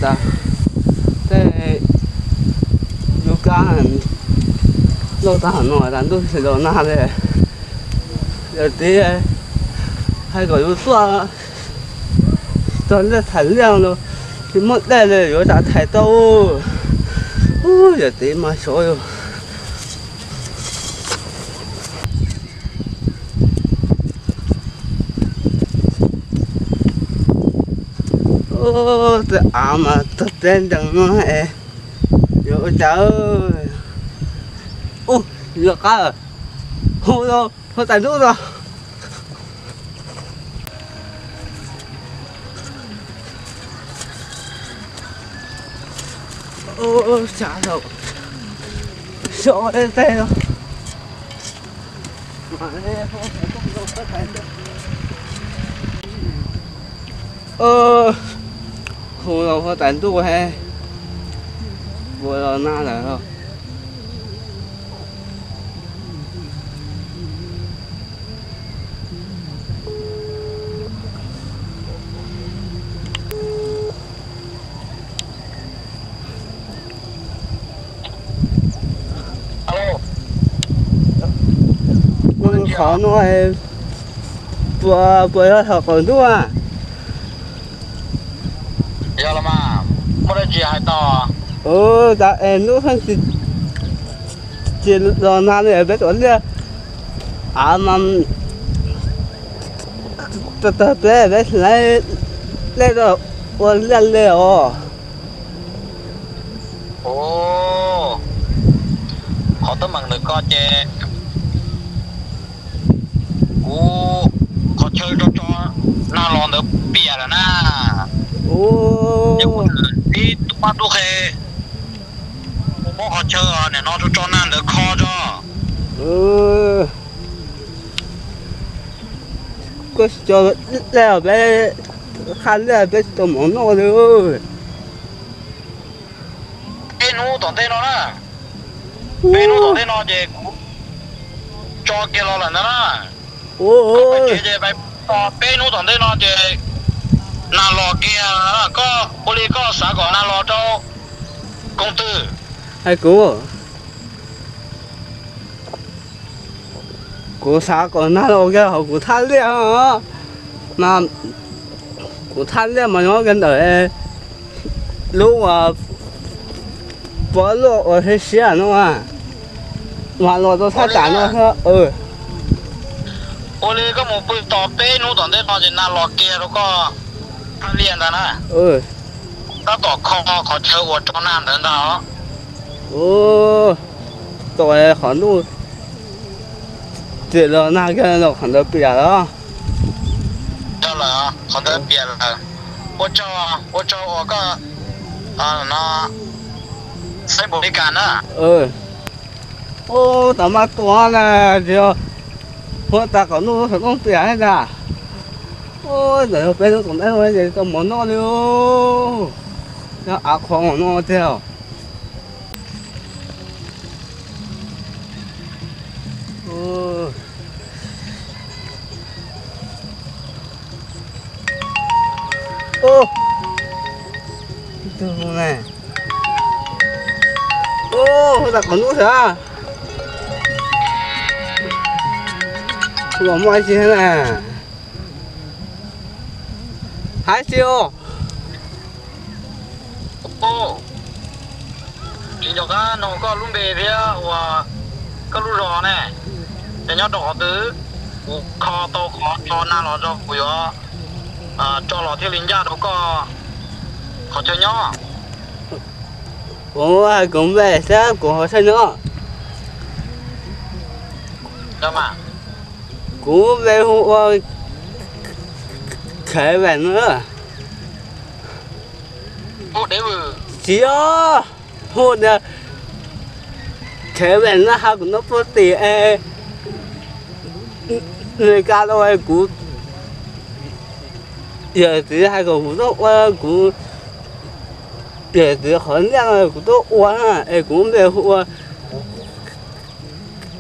Tas tej lub kab loj tag no tas ntuj tsis los nag li. Yawm txiv hais kom yus tuaj txog liaj thaiv liaj los tsis muaj dej li yuav tsam thaiv tau. Ub, yawm txiv mas sov yus. Ub, tej av mas txog teb ntees no es yuav ua cas. Ub, yuav qab hu los huab tais ntuj no. Ub, xav los so tej no. Hu los huab tais ntuj he, ua los nag lawm. Qhov no puas, puas yog thaum qaum ntuj a? Yog los mas, muaj dab tsi hais tau? Ub, tas es hnub tsis los nag li peb tuav liaj, av mas tag tag peb, peb tsis laib dej rau ua liaj li os. Ub, qhov teeb meem ntawm koj ces kuv qhov chaw tso tso nag los ntawd piam lawm na. Ub, ib tug pab tub qhe mus muab qhov chaw nim no tso tso nag ntawd kho tso. Koj tsis tso liaj peb, qhaj liaj peb tsis tau mov noj li. Peb hnub tom ntej no na, peb hnub tom ntej no ces kuv tso kiag los lawm ntag na. Ub, peb hnub tom ntej no ces nag los kiag, koj ua li koj xav kom nag los rau koog twg? Hais kuv, kuv xav kom nag los kiag hauv kuv thaj liaj os, mas kuv thaj liaj mas nyob kiag ntawm lub uas pob luaj uas siab siab no, mas los rau thaj tsam no. Ua li koj mus pw tos peb hnub tom ntej no ces nag los kiag rau koj thaj liaj ntag na. Tab tom kho qhov chaw uas tso nag ntawd ntag os. Ub, tau qhov ntuj tsis los nag kiag los qhov ntawd piam lawm. Yog lawm, qhov ntawd piam lawm. Ua tsaug, ua tsaug uas koj no saib npaum li cas na. Ub, tas maj tua na, tsis yog huab tais qaum ntuj saum rooj piam thiab ntag. Ub, ntawm yog peb hnub tom ntej no ces tsis tau mov noj li. Nyob av qhuav no tiag. Ub, tus ne, ub, huab tais qaum ntuj xwb. Los muaj ib tsi thiab na. Hais tsis os. Tsis nco qab nug koj lub npe thiab uas koj lub zos ne, ces nyob rau qhov twg? Kuv kho tau qhov tso nag los rau kuv yuav tso los thiaj li ncaj rau koj qhov chaw nyob. Kuv hais kuv npe thiab kuv qhov chaw nyob. Kuv npe hu ua Khev Veem na. Tsis yog, hu tias Khev Veem na, hais kuv noj puag tim es nws ka tau kuv yawm txiv hais kom kuv tuaj ua, kuv yawm txiv qhov liaj no kuv tuaj ua na, es kuv npe hu ua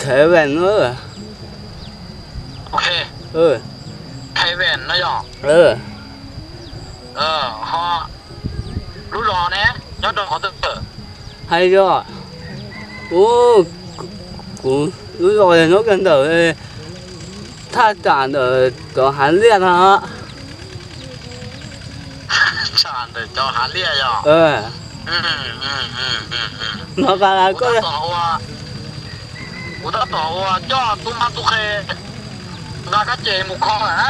Khev Veem na. Khev Veem no yog ho Lub zos ne, nyob rau qhov twg? Hais tias, u, kuv lub zos nyob kiag ntawm thaj tsam ntawm cov hav liaj no. Tsam ntawm cov hav liaj yog? Hnov kas las koj, kuv tab tom ua coj tub mab tub qhe nqa kab ces mus kho lawm na.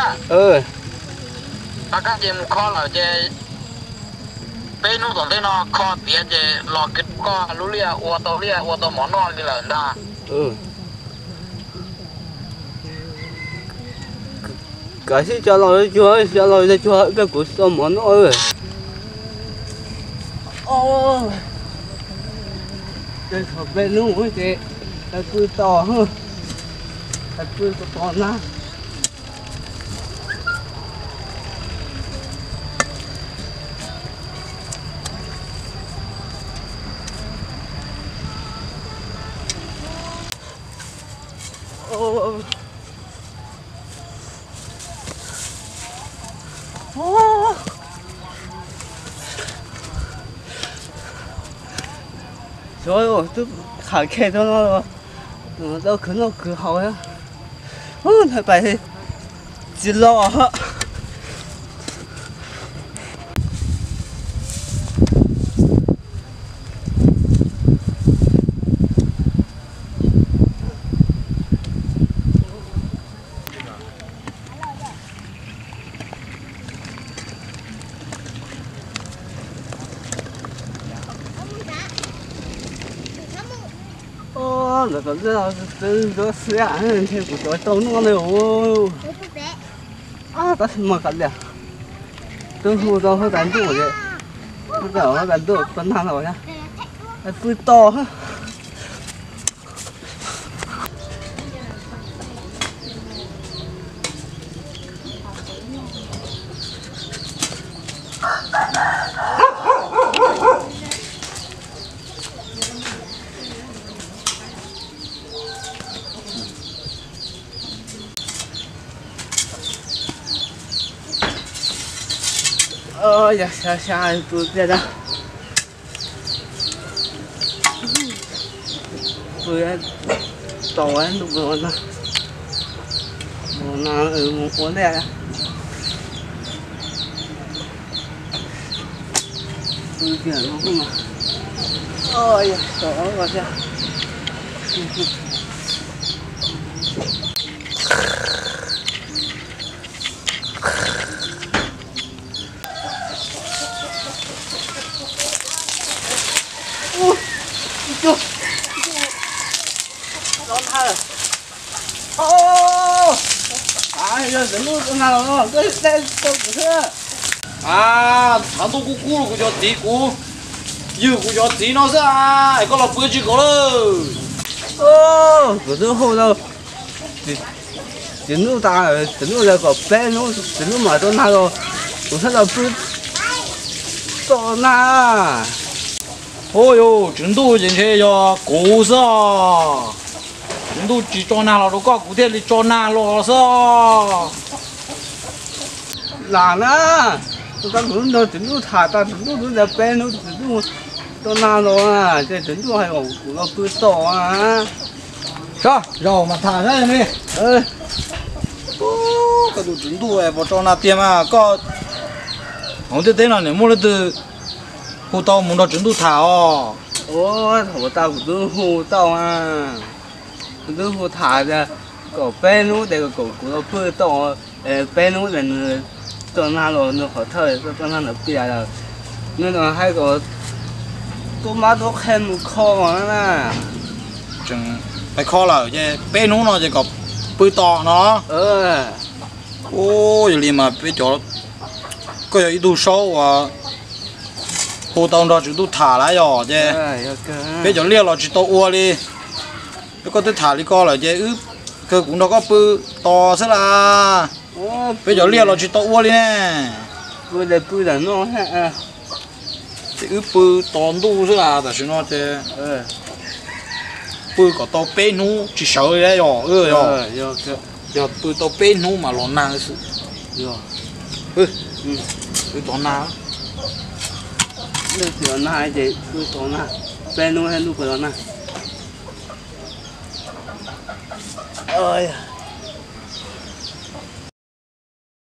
Nqa kab ces mus kho lawm ces peb hnub tom ntej no kho tiav ces los kiag rau koj lub liaj ua tau liaj ua tau mov noj li lawm ntag. Kav tsij coj los cuag, coj los cuag, kuv tau mov noj. Peb hnub ces pw tos, pw tos tos na. Xyov twb qham khe tau no los tau khwv noj khwv haus. Ntshai pais tsis los. Ntawm tom ntej twb ntsuab xiab, ntshe kuv cov tau noj ne. Tab sis mas kav liam, twb hu tau huab tais ntuj, huab tais, huab tais ntuj tau nag los pw tos. Yog xya xya tus tiag tiag. Pw tos ntuj no, mus no mus ua ntej. Pw tiag no mas, tos thiab. Thav ntuj kub kub los kuv cov txiv, kuv ywg kuv cov txiv no xwb es koj los pw tsis kom lawm. Kuv twb hu tau Tswv Ntuj tas, Tswv Ntuj tias kom peb hnub Tswv Ntuj mam tau nag los, kuv thiaj los pw tos nag. Ua yus Tswv Ntuj ces ntshe yog kuv xwb os. Tswv Ntuj tsis tso nag los rau koj, kuv thiaj li tso nag los xwb os. Lam na, tab kuv nrog Tswv Ntuj tham tas, Tswv Ntuj twb tias peb hnub Tswv Ntuj tso nag los, ces Tswv Ntuj hais kom kuv los pw tos. Saib, zaum mas tham saib li. Koj tus Tswv Ntuj puas tso nag tiag mas koj hauv ntiaj teb no niam muaj leej twg hu tau mus nrog Tswv Ntuj tham os? Thaum tas kuv twb hu tau, kuv twb hu tham tias kom peb hnub ces kom kuv los pw tau, peb hnub ces nws tso nag los nws qhov thawj tso nag ntawd piam lawm, nws hais kom tub mab tub qhe mus kho na. Pais kho lawm ces peb hnub no ces kom pw tos no. Ua yog li mas peb cov, koj yog ib tug saub uas hu tau nrog Tswv Ntuj tham lawm yog ces peb cov liaj los tsis tau ua li. Koj twb tham li ko lawm ces wb, kawg kuv nrog koj pw tos xwb las. Peb cov liaj los tsis tau ua li ne. Ces wb pw tos ntuj xwb las tam sim no ces pw kom tau peb hnub tsis sawv li yog, yog pw tau peb hnub mas los nag xwb. Wb tos nag. Tsis los nag ces kuj tau nag, peb hnub thiab ntuj puas los nag.